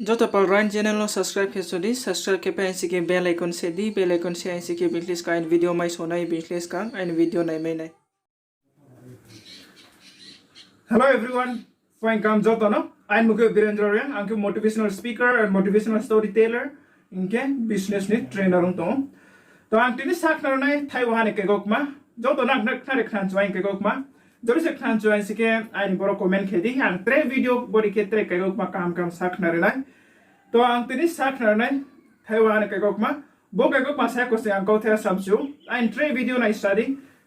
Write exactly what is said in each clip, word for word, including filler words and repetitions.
Joto pal Ryan channel no subscribe khe sodi, subscribe khe pai aing si khe bell icon se di, bell icon se aing si khe bini khe skang aini video mai sonai, bini khe skang aini video naimai nai. Hello everyone, welcome joto no. Aini mung khe Birendra Reang, ang khe motivational speaker and motivational storyteller, hing khe business ni trainer ong tong ou. To ang tini sakhnari nai thaiwa ha ni kaikaukma, joto nang khna, khnari khna chu aini kaikaukma. Jori se khna chu aing si khe aini boro comment khe di, ang tre video bori khe tre kaikaukma kaham kaham sakhnari nai. To ang tini sakhnari nai thaiwa ha ni kaikaukma. Bo kaikaukma sa ya kho se ang kauthai samchu. Aini tre video nai sa di.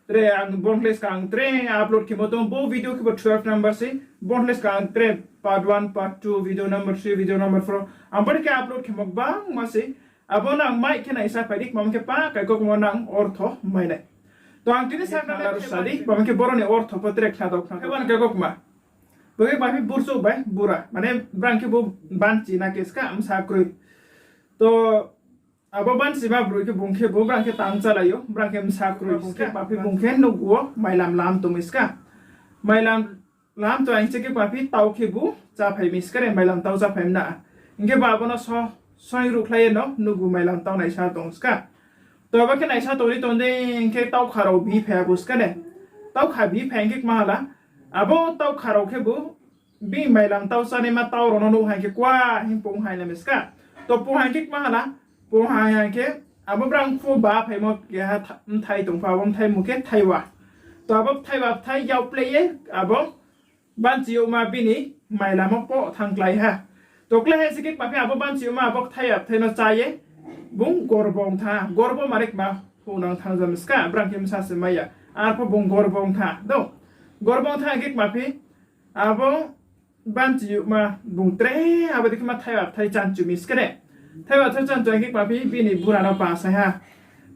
Tre ang boni khe skang tre upload khemo tong, bo video khe bo twelve number se. Boni khe skang tre part one, part two, video number three, video number four. Ang bori khe upload khemo gbangma se. Abo nang mai khe naisa phai di, kmam khe pa kaikaukma nang ortho mai nai. To ang tini sakhnari aro sa di, kmam khe boro ni ortho pho tre khna dok khna. Khe bo ni kaikaukma. Bo khe kma phi burchouh bai bura. Mane brang khe bo banchi na khe ska bsa kroi. To abo banchima broi khe bung khe bo brang khe tang chálai ou, brang khe bsa kroi bung khe, kma phi bung khe nouhgu wo mailam lam tongmi ska. Mailam lam tong aing si khe kma phi tau khe bo cháphai mi ska re, mailam tau cháphai mi na. Hing khe bo abo no so, soi ruhkhlai ye no nouhgu mailam tau naisa tong ska. To abo khe naisa tong di tong di hing khe taukha rao biphai abo ska ne. Taukha biphai hing khe kma hala, abo taukha rao khe bo bini mailam tau chánaima tau rao no nuh hai khe kua hing pung hai na mi ska. To pung hai khe kma hala, pung hai hai khe abo brang phu ba phaimo keha bthai tong pho, abo bthai mung khe thaiwa. To abo thaiwa bthai yak plei ye abo banchi yagma bini mailam wo poh thanng klái ha. To klái hai si khe kma phi abo banchi yagma abo thaiwa bthai no chá ye bung gorbo ong thanng ha. Gorbo mare kma phunang thanng ja mi ska, brang khe bsa se mai ya. Arpho bung gorbo ong thanng ha. Do, gorbo ong thanng khe kma phi abo banchi yagma bung tre abo dei khe ma thaiwa bthai chánchu mi ska ne. Thaiwa bthai chánchu hai khe kma phi bini bura no pa sai ha.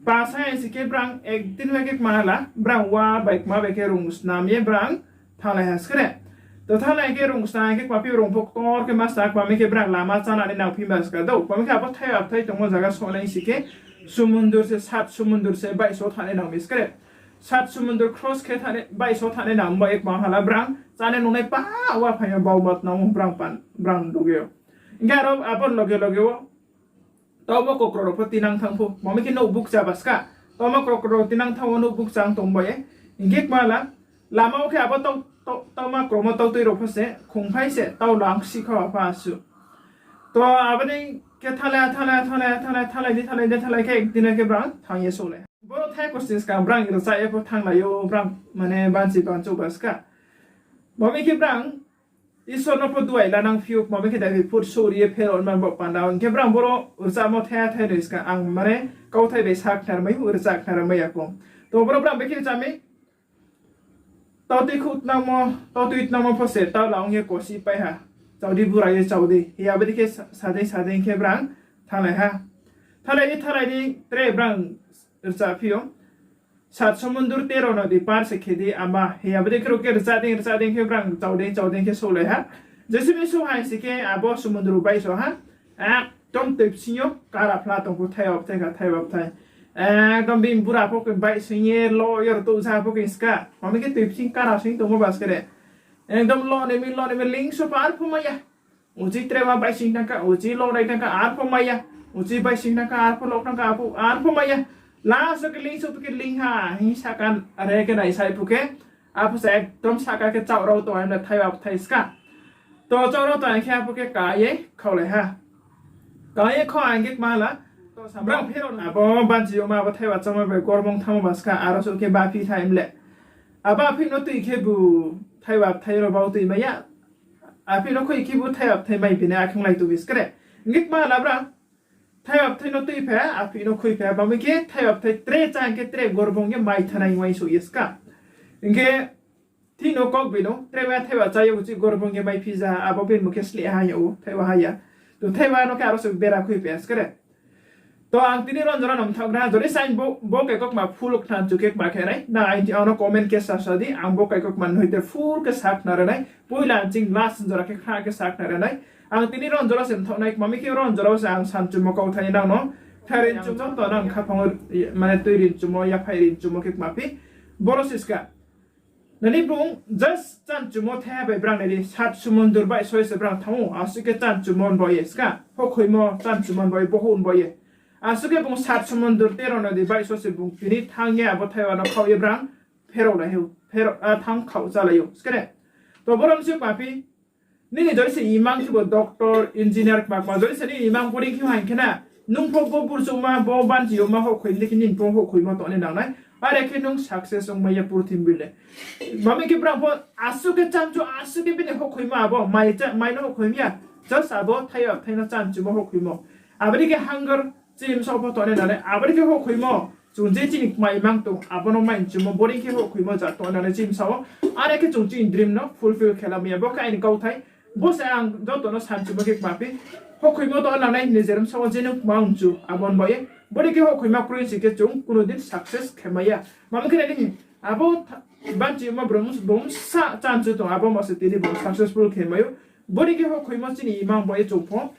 Pa sai hai si khe brang ekdin bai khe kma hala, brang wa bai kma bai khe rung snam ye brang thannglai ha ska ne. To thannglai khe rung snam khe kma phi rung pho ktor khe ma sa, kma mi khe brang lama chánani nangphi ma ska do. Kma mi khe abo thaiwa bthai tongmo zaga sohnai si khe sumundur se, sat sumundur se baihso thanngnai nang mi ska ne. Sat sumundur cross khe baihso thanngnai nang ba ye kma hala brang chánai nungnai pa wa phai yo bau ma tnang brang pan, brang duge ou. Hing khe aro abo loge loge wo tauma kokrok rao pho tinang thanng pho, kma mi khe nouh bukcha ba ska. Tauma kokrok rao tinang thanng wo nouh bukcha ong tong ba ye. Hing khe kma hala, lama wo khe abo tau, tau, tauma kromo tautui rao pho se khongphai se tau lang si kha pha su. To abo ni khe thannglai, thannglai, thannglai, thannglai, thannglai di, thannglai di, thannglai khe ekdin khe brang thanng ye souhlai. Boro thai kosni skang brang rchah ye pho thannglai ou, brang mane banchi banchouh ba ska. Kma mi khe brang Isor no pho duai la nangphi ou, kma mi khe dai phut souhri ye pherao man bo panda. Hing khe brang boro rchahmo thai thai noi skang ang mane kauthai bai sa khnarmai ou, rchah khnarmai ya kho. To boro brang bekhe chá mi, tautui khouh tnangmo, tautui tnangmo pho se tau la ong ye kosi pai ha. Chau di bura ye chau di. Hi abo dei khe sa-, sa dei sa dei khe brang thannglai ha. Thannglai di, thannglai di, tre brang rchah phi ou. Sat sumundur tero nodi par se khe di ama. Hi abo dei khe rao khe rchah dei, rchah dei khe brang chau dei, chau dei khe souhlai ha. Jesi mi souh hai si khe abo sumundur baihso ha. Ekdom tui bsing yo kara phla tong pho thaiwa bthai kha, thaiwa bthai. Ekdom bini bura pho khe baihsing ye lo yor touh ja pho khe ska. Kma mi khe tui bsing kara sing tongmo ba ska re. Ekdom lo ni mi, lo ni mi lingso pho arpho mai ya. Uchih tre ma baihsing thanng kha, uchih lo nai thanng kha, arpho mai ya. Uchih baihsing thanng kha, arpho lo thanng kha, arpho, arpho mai ya. Last wo khe lingso pho khe ling ha, hing sahka are khe nai sai pho khe. Apho se ekdom sahka khe chaoh rao tong ha, thaiwa bthai ska. To chaoh rao tong khe apho khe ka ye khaulai ha. Ka ye khau ang khe kma hala. Brang pherao abo banchi yagma abo thaiwa chámo bai gorbo ong thanngmo ba ska, aro suh khe baphi thai mle. Abo aphi no tui khe bu thaiwa bthai rao bau tui mai ya. Aphi no khui khe bu thaiwa bthai mai bini akhenglai tui bi ska re. Hing khe kma hala brang thaiwa bthai no tui phai, aphi no khui phai, kma mi khe thaiwa bthai tre chá hing khe tre gorbo ong ye mai thanai uaingsouh ye ska. Hing khe thih no kau bi no, tre ma thaiwa chá ye uchih gorbo ong ye mai phi ja, abo bini mung khe sleh ha ya ou, thaiwa ha ya. To thaiwa no khe aro se bera khui phai ska re. To ang tini ron jora no mthaoh gra, jori saing bo, bo kaikaukma full khna chu khe kma khe nai, na aini ano comment khe sa sa di, ang bo kaikaukma no hoite full khe sa khnari nai, poila ching last jora khe khna khe sa khnari nai. Ang tini ron jora se mthaoh nai, kma mi khe ron jora se ang samchumo kauthai nang no, kharinchumo to nang khaphang, mane tui rinchumo, yaphai rinchumo khe kma phi, boro se ska. Nani bung just chanchumo thaiha bai brang nai di, sat sumundur baihsoi se brang thanng ou, asuh khe chanchumo ni baoh ye, ska, houhkhoimo chanchumo ni baoh ye, bohouh ni baoh ye. Asuh khe bung sat sumundur tero nodi baihsoi se bung tini thanng ye abo thaiha no khaoh ye brang pherao lai ou, pherao, a, thanng khaoh chálai ou, skene. To boro msi kma phi, nini jodi se imang khebu doctor, engineer kma kma jodi se nini imang bodei khe haing khe na, nung pho bo burchouhma, bo banchi yoma houhkhoi ni khe nini pho houhkhoimo tongnai nang nai. Are khe nung success ongmai ya purthimbi le. Mami khe brang pho asuh khe chanchu, asuh khe bini houhkhoimo abo, mai cha-, mai no houhkhoi ya. Just abo thaiha thai no chanchumo houhkhoimo. Abo dei khe hunger, chini bsaoh pho tongnai nang nai. Abo dei khe houhkhoimo, chung je chini kma imang tong, abo no mai chumo, bodei khe houhkhoimo ja tongnai nang nai chini bsaoh wo. Are khe chung chini dream no fulfill khe lamai ya. Bo khe aini kauthai. Bo se ang joto no sanchumo khe kma phi. Houhkhoimo tongnai nang nai, nijer bsaoh wo je nung kma ong chu, abo ni baoh ye. Bodei khe houhkhoima kroi si khe chung kuno din success khe mai ya. Mami khe nai di, abo tha-, banchi yoma bung, bung sa chanchu tong, abo ma se tini bung successful khe mai ou. Bodei khe houhkhoimo chini imang baoh ye chung pho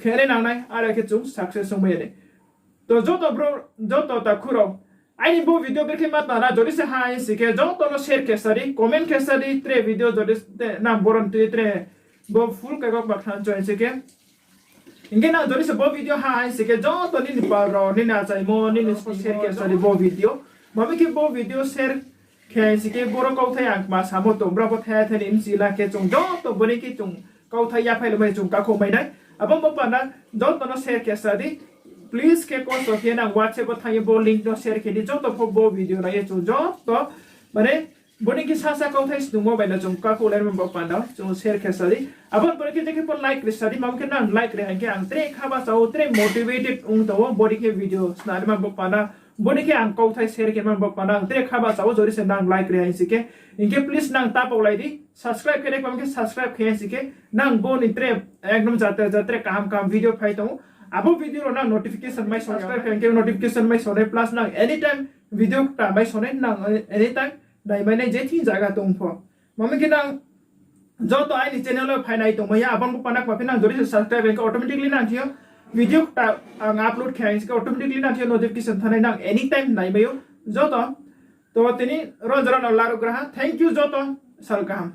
khe nai nang nai, are khe chung success ongmai ya ni. To joto bro, joto takhu rao, aini bo video brekhe ma tang na, jodi se ha hing si khe joto no share khe sa di, comment khe sa di, tre video jodi se nang boron tui tre bo full kaigo kma khnang choi si khe. Hing khe nang jodi se bo video ha hing si khe joto nini pal rao, nini achaimo, nini share khe sa di bo video. Mami khe bo video share khe hing si khe boro kauthai ang kma samo tong, brao pho thai thai ni mchi la khe chung joto bodei khe chung kauthai yaphai lamai chung kakhouh mai nai. Abo bo panda joto no share khe sa di. Please khe kosto khe nang WhatsApp wo thanng ye bo link no share khe di. Joto pho bo video nai ye chung joto, mane, bodei khe sasa kauthai snungmo bai no chung kakhouh lai ma bo panda chung share khe sa di. Abo ni pore khe je khe pho like ri sa di, mamo khe nang like ri hing khe ang tre kha bahcha ou, tre motivated ong tong ou, bodei khe video snari ma bo panda, bodei khe ang kauthai share khe ma bo panda, ang tre kha bahcha ou, jodi se nang like ri hing si khe. Hing khe please nang tapaolai di, subscribe khe nai khe subscribe khe hing si khe, nang bo ni tre ekdom jatre jatre kaham kaham video phai tong ou. Abo video rao nang notification mai sonai, subscribe khe hing khe notification mai sonai, plus nang anytime video kta mai sonai, nang anytime naimai nai je thing zaga tong pho. Mami khe nang joto aini channel wo phai nai tongmai ya, abo bo panda kma phi nang jodi se subscribe hing khe automatically nang thing yo video kta ang upload khe hing si khe automatically nang thing yo notification thanng nai, nang anytime naimai ou joto. To tini ro jora no laruh gra ha. Thank you joto, sal kaham.